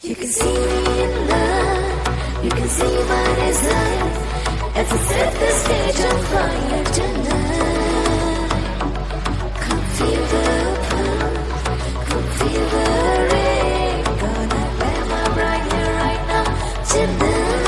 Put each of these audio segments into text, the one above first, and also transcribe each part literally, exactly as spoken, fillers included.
You can see me in love, you can see my desire. As I set the stage on fire tonight. Come feel the pulse, come feel the ring. Gonna burn my bright here right now, tonight.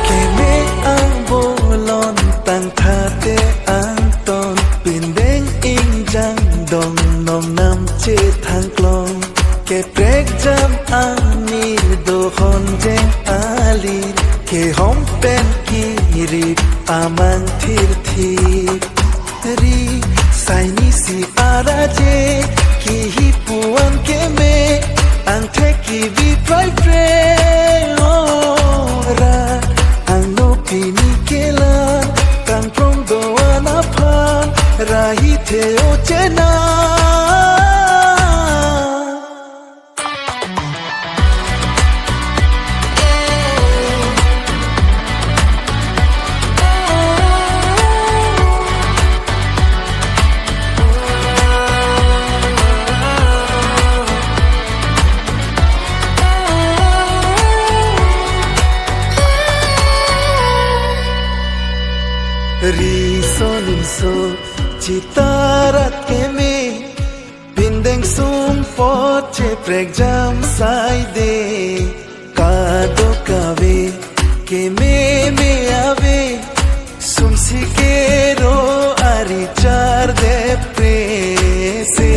Keme ang bolon tangtha te angton, pindeng ingjang dong nong nam chethang klong. Keprekjam ani dohon jeng ali, kehom pen kirip amang thirthir. Ri saini si araje kihi puan keme, angthek kibi prai pre. Riso nimso chitarat keme, pindeng sumpot cheprek jam saide. Kadokave kememe ave, sumsi kero ari char depre se.